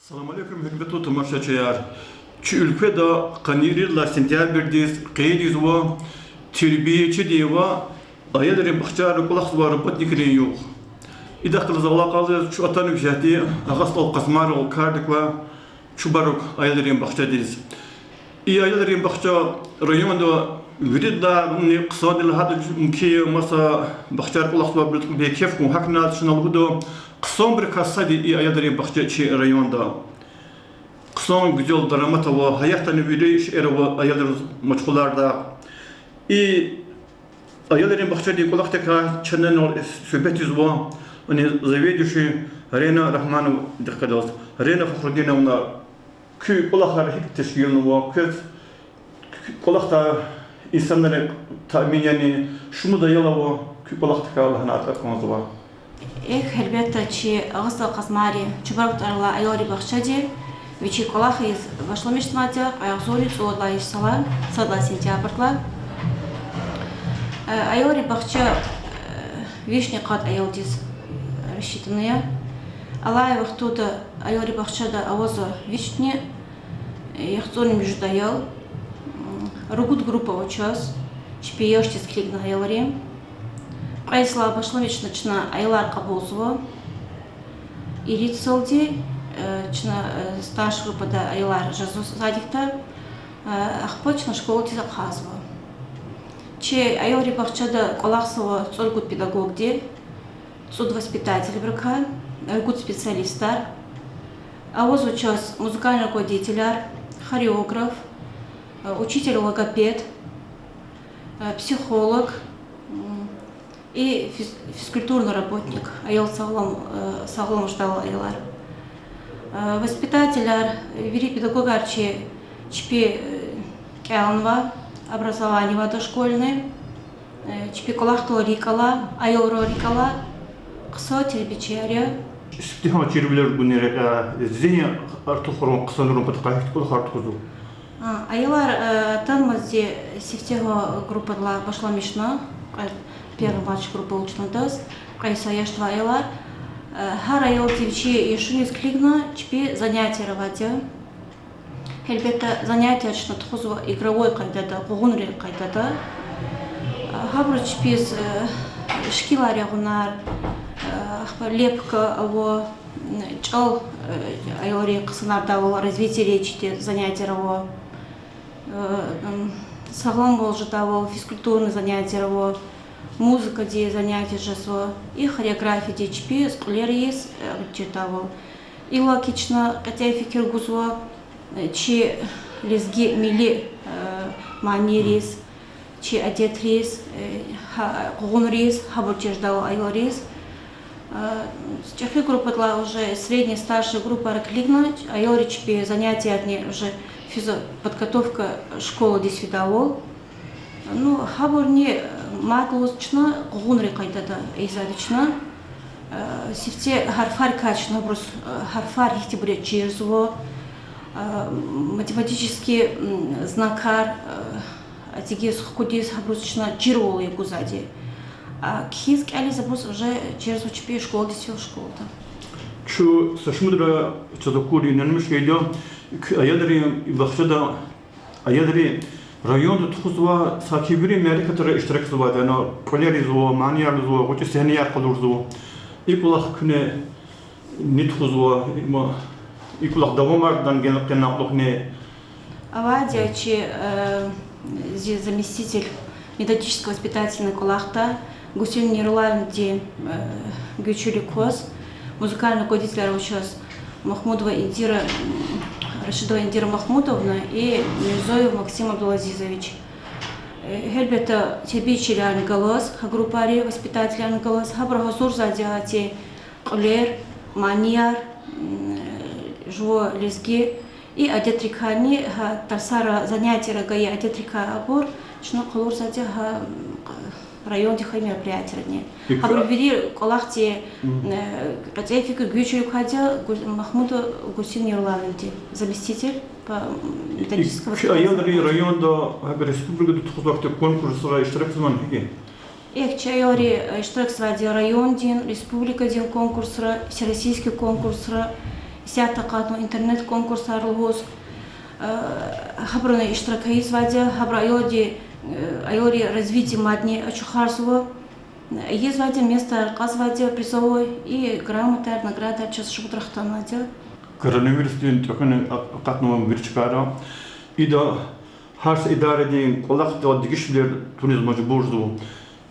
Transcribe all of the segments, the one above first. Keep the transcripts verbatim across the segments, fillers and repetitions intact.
Салам алейкум, гьуьрметлу тамашачияр! Чи уьлкведа къанни ирид лагьай сентябрдиз къейд ийизва тербиячидин ва аялрин бахчайра кӀвалахзавай работникрин югъ. Идахъ галаз алакъалу чун атанва исятда Агъа СтӀал Къазмайрал кардик квай Чубарук аялрин бахчадиз. И аялрин бахча районда виридалайни хъсандилай гьада мумкин я, маса бахчайра кӀвалахзавайбуру кьван бейкеф хьун, гьакӀ лагьайтӀа чна лугьуда, хъсанбурукай сад я и аялрин бахча чи районда. Хъсан гуьзел дарамат ава, гьаятдани вири шейэр ава аялриз машгъулардай. И аялрин бахчадин кӀвалахдикай чна инал суьгьбет ийизва, ана заведующий Рена Рагьмановадихъ галаз. Рена Фахрудиновна, куь кӀвалахар гьикӀ тешкилнава, квез кӀвалахдай инсанрин таъмин яни, шумуд аял ава куь кӀвалахдикай лагьана кӀанзава. Эхь, гьелбетда, чи Агъа СтӀал Къазмайрин Чубарук тӀвар алай аялрин бахчади вичин кӀвалах ийиз башламишнавайди я кьве агъзурни цӀувад лагьай йис-, сад лагьай сентябрдилай. Э, аялрин бахча, э, вишни къад аялдиз рассчитанный я. Алай вахтунда аялрин бахчада авазва вишни, э, яхцӀурни муьжуьд аял, м, ругуд группа ава чаз, чпи яшдиз килигна аялрин. Кьве йисалай башламишна чна аялар кьабулзава. Ирид йисалди, э, чна, э, старший группада аялар жезва садикда, э, ахпа чна школадиз ахъайзава. Чи аялрин бахчада кӀвалахзава цӀуругуд педагогди, цӀуд воспитатель абурукай, ругуд специалистар. Авазва чаз музыкальный руководителяр, хореограф, э, учитель-логопед, э, психолог, м, и физ-, физкультурный работник, аял сагълам, э, сагълам жедайвал аялар. Э, воспитателяр, вири педагогар чи чпи, э, кӀелнава, образование ава дошкольный, э, чпи кӀвалахдал рикӀ ала, аялрал рикӀ ала, хъсан тербиячияр я. Сифтегьан чирвилер гунин рекьяй, зегьин артухарун, хъсанарун патахъай гьихьтин кӀвалахар тухузва? А, аялар, э, атанмазди сифтегьан группадилай башламишна, кьве, первый младший группа лугьуз чна адаз, кьве йиса яшдилай аялар. Э, гьар аялди вичин яшуниз килигна чпи занятияр авайди я. Гьелбетда, занятияр чна тухузва игровой къайдада, къугъунрин къайдада. Э, гьабуруз чпиз, э, шикилар ягъунар, э, ахпа лепка ава, м, чӀал, э, аялрин хъсанардайвал развитие речи занятияр ава. Э, м, сагъламвал жедайвал физкультурный занятияр ава, музыкадин занятияр жезва, и хореографиядин чпиз кьуьлер ийиз, э, чирдайвал. Иллаки чна кьетӀен фикир гузва, э, чи лезги милли, э, манийриз, чи адетриз, э, гьа-, къугъунриз, гьабур чир жедайвал аялриз. Э, чӀехи группадилай уже средний, старший группайра килигна, аялри чпи занятиярни уже физподготовка школадиз фидайвал. Ну, гьабурни, э, мад лугьуз чна къугъунрин къайдада ийизвайди чна. Э, сифте гьарфарикай чна абуруз, э, гьарфар гьихьтинбур я чирзава, э, математический, м, знакар, э, эцигиз, хкудиз гьабуруз чна чирвал я гузвайди. А кхьиз, кӀелиз абуруз уже чирзава чпи школадиз фейила школада. Чун са шумудра чаз акурди инанмиш хьайила, куь аялрин бахчада аялри районда тухузвай саки вири мярекатра иштиракзавайди я, ана кьуьлер ийизва, манияр лугьузва, гъвечӀи сегьнеяр къалурзава. И кӀвалах куьне ни тухузва, има, и кӀвалах давамардани гена, гена кьулухъни? Авайди я чи, э, зи заместитель методическо-воспитательный кӀвалахда Гусейн Нуруллаевнади, э, гуьзчуьлик кваз, музыкальный руководитель ава чаз Махмудова Индира, м, Рашидова Индира Махмудовна и Мирзоев Максим Абдулазизович. Э, гьелбетда, тербиячиярни галаз, гьа группайрин воспитателярни галаз, гьабуру гьазурзавайди я гьа кьуьлер, манияр, м, жуван лезги и адетрикайни, гьа тарсара, занятияра гайи адетрикай абур чна къалурзавайди я гьа, м, райондин хьайи мероприятиярни. Гьабуру вири кӀвалахди, э, кьетӀен фикир, гуьзчуьлик квайди я Гу-, Махмудова Гусейн Нуруллаевнади, заместитель по, м, методической воспитательной работе. Куь аялри районда, гьакӀ республикада тухузвай ихьтин конкурсра иштиракзамани гьикӀ? Эхь, чи аялри, э, иштиракзавайди я райондин, республикадин конкурсра, всероссийский конкурсра, Исятда акъатнава интернет-конкурсар лугьуз, э, гьабуруни иштирак ийизвайди я, гьабуру аялди, э, аялрин развитие мадни ачухарзава. Ийизвайди я, местаяр кьазвайди я призовой, и грамотаяр, наградадар чаз шумудра хтанвайди я. Коронавирусдин тӀуьнни а-, акъатнава вири чкайра. Ида гьар са идарадин кӀвалахдал дегишвилер туниз мажбур жезва.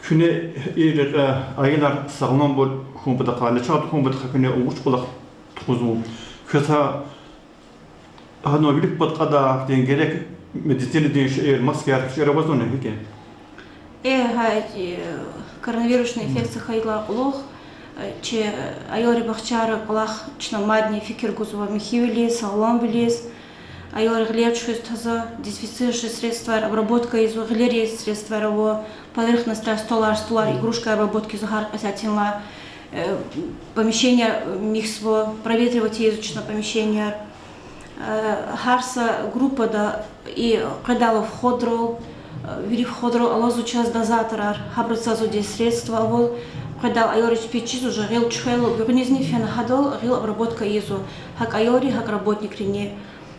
Куьне и рекье аялар сагъламбур хьун патахъай, начагъда хьун патахъай куьне вуч кӀвалах тухузва? Квез гьа, гьадан вилик пад кьадай ахьтин герек медицинадин шейэр, маскаяр, гьа шейэр авазвани гьикӀ? Э, гьа, э, коронавирусный инфекция хьайидалай кьулухъ, э, чи, э, аялрин бахчайра кӀвалах чна мадни фикир гузва михьивилиз, сагъламвилиз, аялрин гъилер чуьхуьз таза, дезинфицирующий средстваяр обработка ийизва, гъилерин средстваяр ава, поверхностар, столар, стулар, игрушкаяр обработка ийизва гьар кьве сятинлай, э, помещение михьзава, проветривать ийизва чна помещенияр. Э, гьар са группада и къведалай входрал, э, вири входрал алазва чаз дозаторар, гьабуруз цазвайди средства авал, къведалай аялриз чпи чизва уже гъил чуьхвел, гуьгъуьнизни фена гьадал гъил обработка ийизва, гьакӀ аялри, гьакӀ работникрини.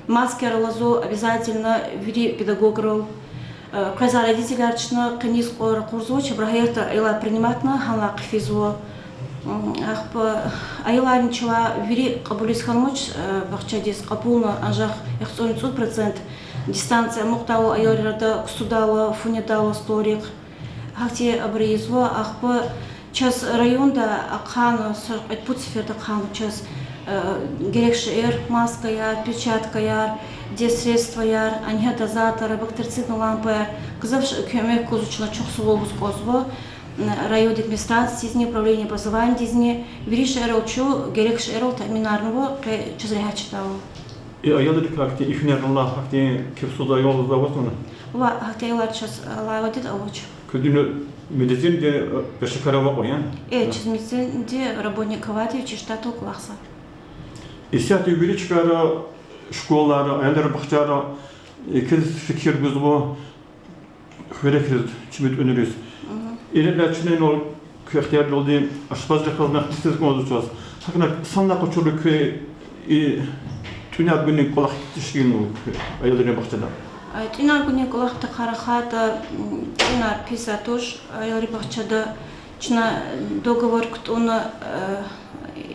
Маскаяр алазва обязательно вири педагограл. Э, къвезвай родителар чна къенез кьван ракъурзавач, абуру гьа ятӀа аялар приниматна, гьанлай хъфизва. М, ахпа аяларни чалай вири кьабулиз хьанвач, э, бахчадиз кьабулна анжах яхцӀурни цӀуд процент, дистанция амукьдайвал аялрин арада, ксудайла, фу недайла столрихъ. Гьахьтин абур ийизва, ахпа чаз районда ахъайна, са кьвед-пуд сеферда ахъайна чаз, э, герек шейэр, маскаяр, перчаткаяр, дезсредствояр, анжах дозаторар, бактерицидный лампаяр, гзаф ш-, куьмек гузва чна, чухсагъул лугьуз кӀанзава, м, райондин администрациядизни, управление образованиядизни, вири шейэрал чун герек шейэрал таъминарнава, къе чаз регьят жедайвал. И аялрикай гьахьтин ифинерилай, гьахьтин кепсуз аялар авазвани? Ва гьахьтин аялар чаз алай вадида авач. Куьн медицинадин, э, пешекар авай кьван я? Э, чаз медицинадин работник авайди, вичин штатдал кӀвалахзава. Исятда вири чкайра, школайра, аялрин бахчайра, э, квез фикир гузва хуьрекриз, чими тӀуьнриз. Ирид чна инал куь ихтиярдалди ашпазрихъ галаз нахтисиз кӀанзава чаз. ГьакӀ санлай къачурла куь и тӀуьнар гунин кӀвалах тешкилнава куь аялрин бахчада? А, тӀуьнар гунин кӀвалах тахьайтӀа, м, тӀуьнар писар туш аялрин бахчада. Чна договор кутӀунна, э,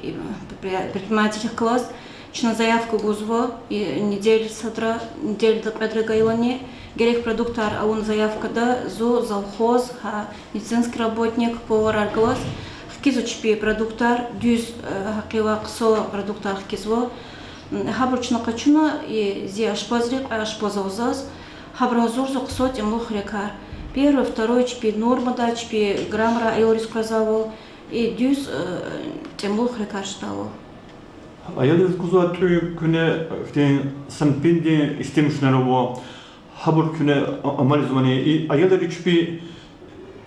и, предприятиедихъ галаз, чна заявка гузва, и неделя садра, неделяда кьвед рагайилани, герек продуктар авун заявкада, зун завхоз, гьа, медицинский работник, поварар галаз хкизва чпи продуктар, дуьз, э, гьакъивай хъсан продуктар хкизва. М, гьабур чна къачуна, и зи ашпазри, кьве ашпаз ава заз, гьабуру гьазурзава хъсан тӀимил хуьрекар. Первый, второй чпи нормада, чпи граммра аялриз къвезвайвал, и дуьз, э, тӀимил хуьрекар жедайвал. Аялриз гузвай тӀуьн куьне, ихьтин Санпиндин истемишунар ава, гьабур куьне а-, амалзавани, и аялри чпи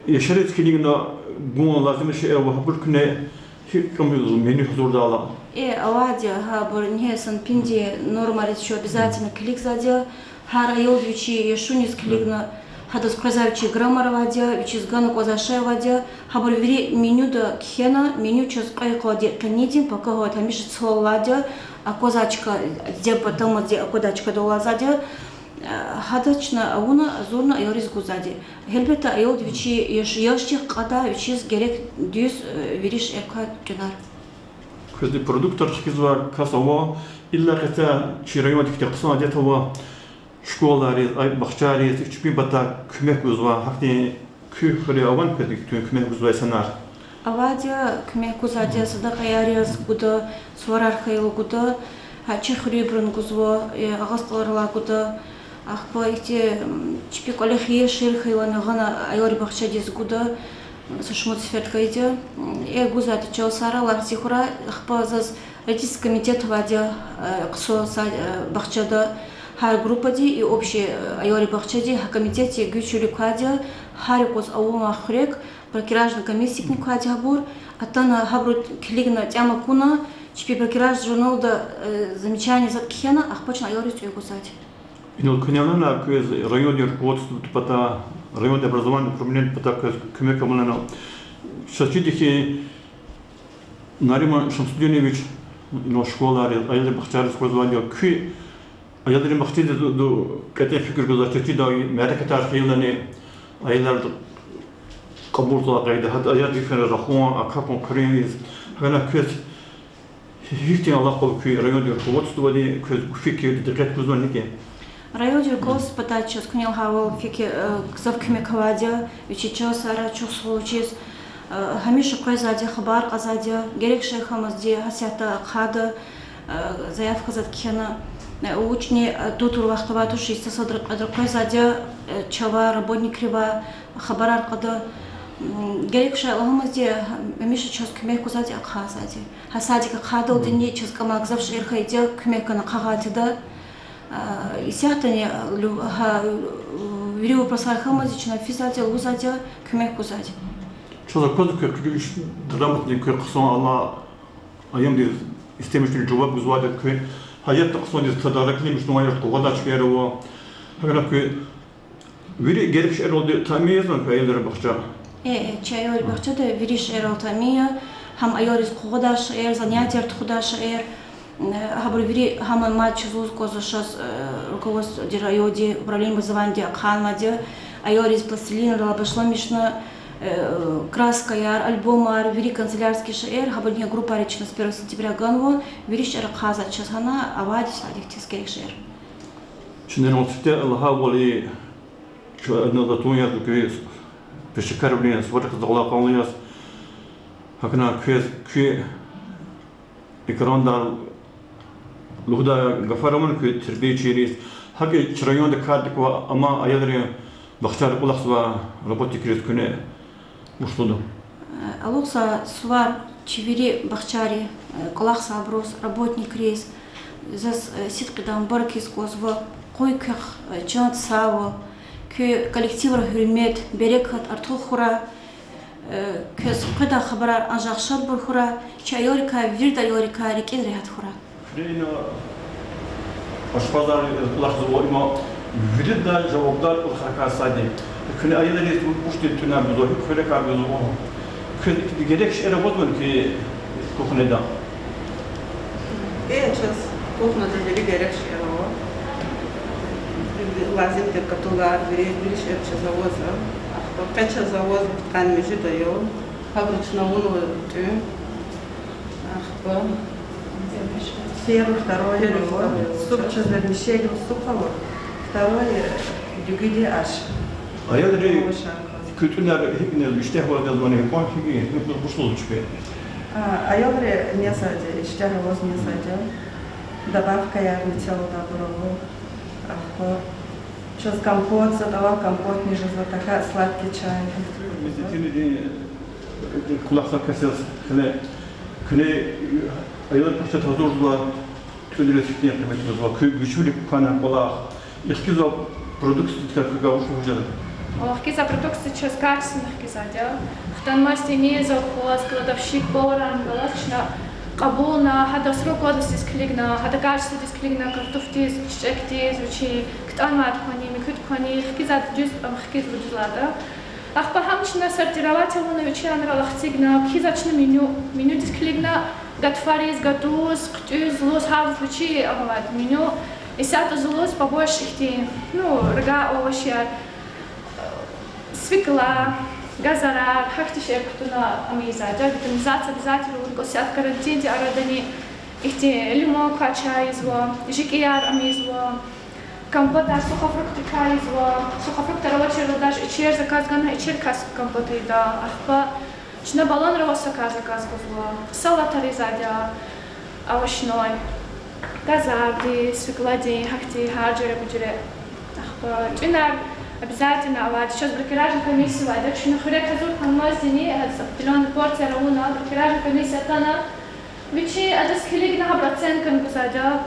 яшариз килигна гун лазим шейэр ава, гьабур куьне гьикӀ кӀанзава меню гьазурдайла? Э, авайди я гьабур, ингье Санпинди нормариз чун обязательно килигзавайди я, гьар аялди вичин яшуниз килигна, гьадаз къвезвай вичин граммар авайди я, вичиз гана кӀанзавай шей авайди я, гьабур вири менюда кхьена, меню чаз кьве йикъалди къенидин, пака гьавайди, гьамиша цлал алайди я, аквазвай чка, дидед патамазди аквадай чкадал алайзавайди я. Гьада чна авуна, гьазурна аялриз гузвайди. Гьелбетда, аялди вичин яш-, яшдихъ кьадай, вичиз герек дуьз, э, вири шейэрикай тӀуьнар. Квез и продуктар хкизвай кас ава, иллаки са чи райондихъ хъсан адет ава, школайриз, ай, бахчайриз, чпин патай куьмек гузвай, гьахьтин куь хуьре авани квез ихьтин куьмек гузвай инсанар? Авайди я, куьмек гузвайди я, садакьаяр яз гуда, суварар хьайила гуда, гьа чи хуьруьнбурун гузва, э, агъа СтӀалрилай гуда. Ахпа ихьтин, м, чпи кӀвале хийир-шийир хьайилани гъана аялрин бахчадиз гуда, са шумуд сеферда хьайиди я. М, э, гузвайди чал саралар зи хуьрай, ахпа заз родительский комитет авайди я, э, хъсан са, э, бахчада, гьар группади и общий, э, аялрин бахчади, гьа комитетдин гуьч вилик квайди я, гьар юкъуз авунвай хуьрек бракеражный комиссиядикни квайди я гьабур, атана гьабуру килигна, тӀям акуна, чпи бракераж журналда, э, замечание, затӀ кхьена, ахпа чна аялриз тӀуьн гузвайди. Инал куьне лагьана, квез райондин руководстводин патай, райондин образованидин управленидин патай квез куьмек авуна лагьана. Са чиди хьи, Нариман Шамсудинович Инал школайриз, аялрин бахчайриз къвезвайди я. Куь аялрин бахчадиз ду-, ду-, кьетӀен фикир гузвай, четин дай мярекатар хьайилани, аялар кьабулзавай къайда, гьада аялрихъ рахун, акахьун хъуьруьниз, гьана квез гьихьтин алакъа ава куь райондин руководстводин, квез фикир, дикъет гузвани гьикӀ? Райондин руководстводай чаз куьне лагьайвал фикир, э, гзаф куьмек авайди я, вичи чан сагърай, чухсагъул вичиз, э, гьамиша къвезвайди я, хабар кьазвайди я, герек шей хьанвайди я, гьасятда ахъайда, э, заявкадиз кхьена, э, вучни, э, тутур вахт авай туш, йиса садра кьведра къвезвайди я, э, чавай, работникривай хабарар кьада. М, герек шей лагьанвайди я, гьамиша чаз куьмек гузвайди я, ахъайзавайди я. Гьа садик ахъайдалдини чаз кӀамай гзаф шейэр хьайиди я, куьмек гана ахъайгъайтӀа. А, исятдани, лю-, гьа, вири вопросар хьанвайди я, чна физвайди я, лугьузвайди я, куьмек гузвайди я. Чаз аквазва куь, куь грамотный, куь хъсан ала, аямдиз, истемишдиз жаваб гузвайди я куь. Гьаятда хъсандиз тадараклимишнавай, къугъвадай шейэр ава. Гьакӏ хьана куь вири герек шейэралди таъмин ийизвани куь аялрин бахча? Э, э, чи аялрин бахчада вири шейэрал таъмин я. Гьам аялриз къугъвадай шейэр, занятияр тухудай шейэр. Э, гьабур вири гьам мад чаз лугьуз кӀанзава чаз, э, руководстводин, райондин управление образованиядин ахъайнавайди я. Аялриз пластилинрал башламишна, э, краскаяр, альбомар, вири канцелярский шейэр, гьабурун группайриз чна с первого сентября ганва, вири шейэр ахъайзавайди чаз гьана, авайди садикдиз герек шейэр. Чна сифте лагьайвал, чун адна затун яз, квез пешекарвилин сварихъ залай къалун яз, гьакӏ хьана квез куь экранда лугьудай гафар авани куь тербиячийриз, гьакӏ чи районда кардик квай амай аялрин бахчайра кӏвалахзавай работникриз куьне вуч лугьуда? Алукьзавай сувар чи вири бахчайри, э, кӏвалахзавайбуруз, работникриз, заз, э, сидкьидай мубаракиз кӏанзава, къуй квехъ, э, чандин сагъвал, куь коллективра гьуьрмет, берекат артух хьурай, э, квез къведай хабарар анжах шадбур хьурай, чи аялрикай, вирида аялрикай рикӏин регьят хьурай. Куьне ина ашпазар кӏвалахзава, има вирида жавабдар кӏвалахрикай сад я. Куьне аялриз вучтин тӏуьнар гузва, гьикӏ хуьрекар гузва? Квез герек шейэр авазвани куь кухняда? Э, чаз кухняда вири герек шейэр ава. Лазим тир катулар, вири, вири шейэр чаз авазва. Ахпа къе чаз аваз кьван муьжуьд ая. Гьабуру чна авунва тӏуьн. Ахпа. Первый, второй. Первый, второй. Суп чаз вермишель, суп ава. Второй, э, дуьгуьди аш. Аялри куь тӏуьнар гьикӏ нез, иштягь аваз незвани, кьван гьикӏ, гьикӏ бушлуз чпи? А, аялри незади, иштягь аваз незади. Добавкаяр мецелда буралу. Ахпа. Чаз компот затӏ ава, компот нез жезва, тахьайтӏа сладкий чай. Мезетиндин кӏвалахзавай кас яз куьне, куьне аялрин бахча гьазурзава, тӏуьнриз хьтин къимет гузва, куь гуьчвилик квай кӏвалах, хкизвай продукциядикай квевай вуч лугьуз жеда? О, хкизвай продукция чаз качественно хкизвайди я. Хтанмаз тини завхоз, кладовщик, поварарни галаз чна кьабулна, гьадан срок годностидиз килигна, гьадан качестводиз килигна, картофдиз, чичӏекдиз, вичи ктӏанвайди квани, муькуьди квани, хкизвайди дуьз ам хкиз вуж лагьайтӏа. Ахпа гьам чна сортировать авуна, вичи анрал ахцигна, кхьизвай чна меню, менюдиз килигна, гатфариз, гатуз, хъуьтӏуьз, зулуз, гьар вичи авайди меню. Исятда зулуз побольше ихьтин, ну, рга овощияр, свекла, газарар, гьахьтин шейэр кутуна ам ийизвайди я, витаминизация обязательно авун кӏанзава, карантиндин арадани ихьтин лимон квай чай ийизва, жикӏияр ам ийизва, компотар сухофруктрикай ийизва, сухофруктар авачирла даже ичер заказ гана, ичерикай компот ийида, ахпа чна баллонрал аваз заказ, заказ гузва, салатар ийизвайди я, овощной, газардин, свекладин, гьахьтин гьар жуьре-гужуьре. Ахпа тӏуьнар обязательно авайди, чаз бракеражный комиссия авайди я, чна хуьрек гьазур хьанмаздини, гьа определённый порцияр авуна, бракеражный комиссия атана, вичи адаз килигна гьабур оценкани гузвайди я,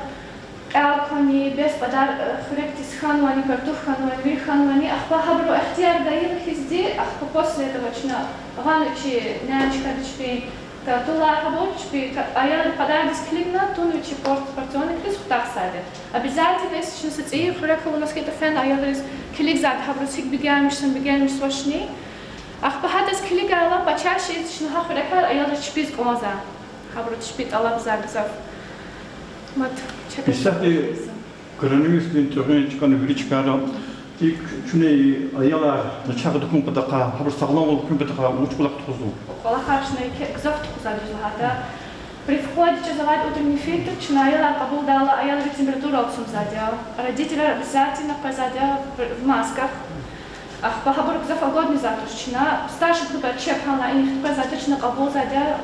кьел квани, бес пӏадар, э, хуьрекдиз хьанвани, картоф хьанвани, вири хьанвани, ахпа гьабуру ихтияр гайила хьизди, ахпа после этого чна гъана чи нянечкадиз чпин картулар, гьабур чпи ка-, аялрин пӏадардиз килигна, тун вичи порц-, порционникриз хутахзавайди я. Обязательно, если чна са цӏийи хуьрек авуназ хьайитӏа, фена аялриз килигзавайди гьабуруз гьикӏ бегенмишзани, бегенмишзавачни. Ахпа гьадаз килигайла, почаще ийиз чна гьа хуьрекар аялриз чпиз кӏанзава. Гьабуру чпи тӏалабзава гзаф. Исятда коронавирусдин тӀегъуьн чкӀана вири чкайра, икӀ чуьне аялар начагъ тахьун патахъай, гьабур сагъламвал хьун патахъай вуч кӀвалах тухузва? КӀвалахар чна еке гзаф тухузвайди я лагьайтӀа. При входе чаз авайди утренний фильтр, чна аялар кьабулдайла, аялрин температура алцумзавайди я. Родителар обязательно къвезвайди я в масках. Ахпа гьабур гзаф агуднизавайди туш чна. Старший группа чеб гьана инихъ къвезвайди я, чна кьабулзавайди я,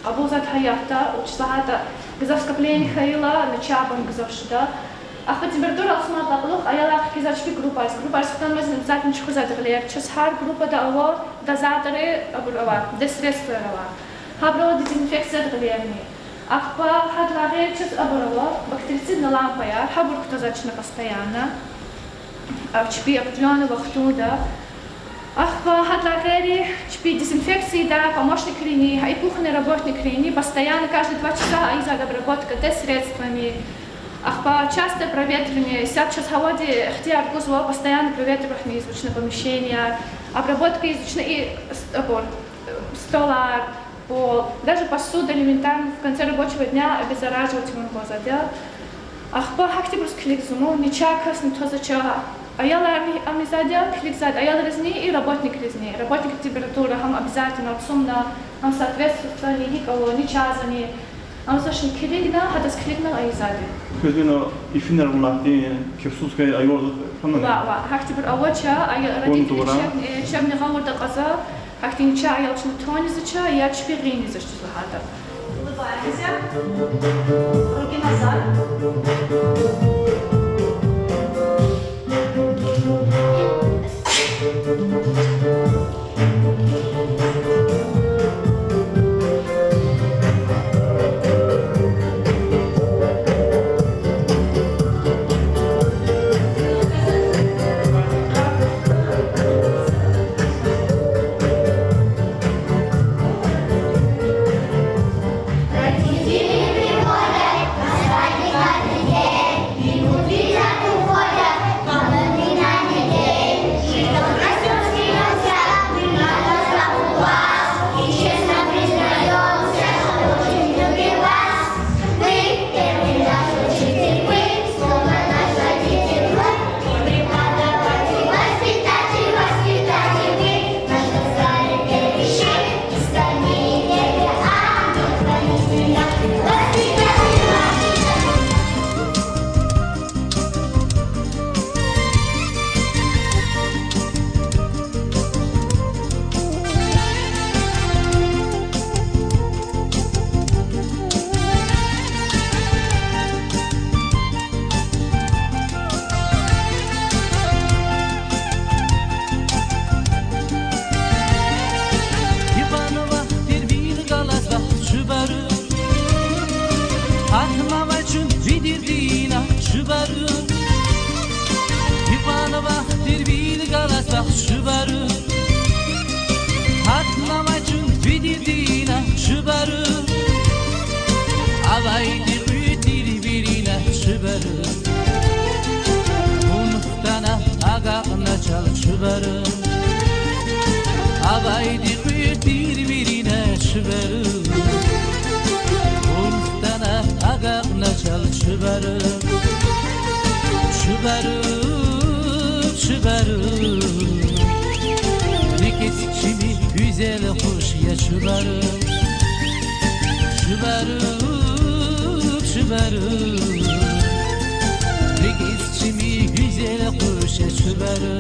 кьабулзавайди гьаятда, вучиз лагьайтӀа гзаф скопление хьайила, начагъ авун гзаф жеда. Ахпа температура алцумайдалай кьулухъ аялар хкизвайди чпи группайриз, группайриз хтанмазни обязательно чуьхуьзвайди гъилер. Чаз гьар группада ава дозаторы, абур ава, дезсредствояр ава. Гьабурал дезинфекция гъилерни. Ахпа гьадалай гъейри чаз абур ава, бактерицидный лампаяр, гьабур кутазвайди чна постоянно. А, чпи определённый вахтунда. Ахпа гьадалай гъейри чпи дезинфекциядай помощникрини, гьа и кухонный работникрини постоянно, каждые два часа ийизвайди обработкадай средствани. Ахпа частое проветривание, исятда чаз гьавади ихтияр гузва постоянно проветривать ийизва чна помещенияр, обработка ийизва чна и с-, абур, столар, пол, даже посуда элементарно в конце рабочего дня обеззараживать авун кӀанзавайди я. Ахпа гьахьтинбуруз килигзава, начагъ касни твазвач, аяларни ам ийизвайди я, килигзавайди аялризни и работникризни. Работникрин температура гьам обязательно алцумна, гьам соответствует гьикӀ ава, начагъзани, ам зашни килигна, гьадаз килигна ийизвайди. Квез ина ифинар авунатӀа, кепсулка аялриз хьанани? Ва, ва, гьахьтинбур авач, ая родителри чебни, э, чебни гъавурда акьазва, гьахьтин ча аял чна тунизач, я чпи гъинизвач чиз лагьайтӀа. Улыбаемся. Руки назад. Гьикьван вахтар вил галаз вахт чубару, гьатнавай чун ви дидедина чубару. Гьикьван вахтар вил галаз вахт чубару, гьатнавай чун ви дидедина чубару. Авайди кьуьл тир вирина чубару, вун хтана агакьна чал чубару. Авайди кьуьл тир вирина чубару, вун хтана агакьна чал чубару. Чубару, чубару, рикӀиз чими гуьзел хуш я чубару. Чубару, чубару, рикӀиз чими гуьзел хуш я чубару.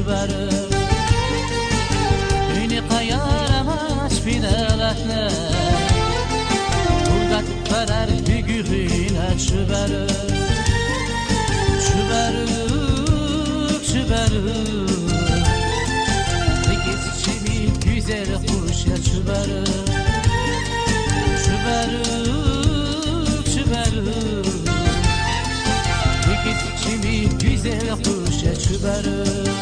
Чубарук, уьнуьгъ къаяр амач пинал атна, угад парар гуьгъуьна чубарук. Чубарук, чубарук, рикӀиз чими гуьзел къуш я чубарук. Чубарук, чубарук, рикӀиз чими гуьзел къуш я чубарук.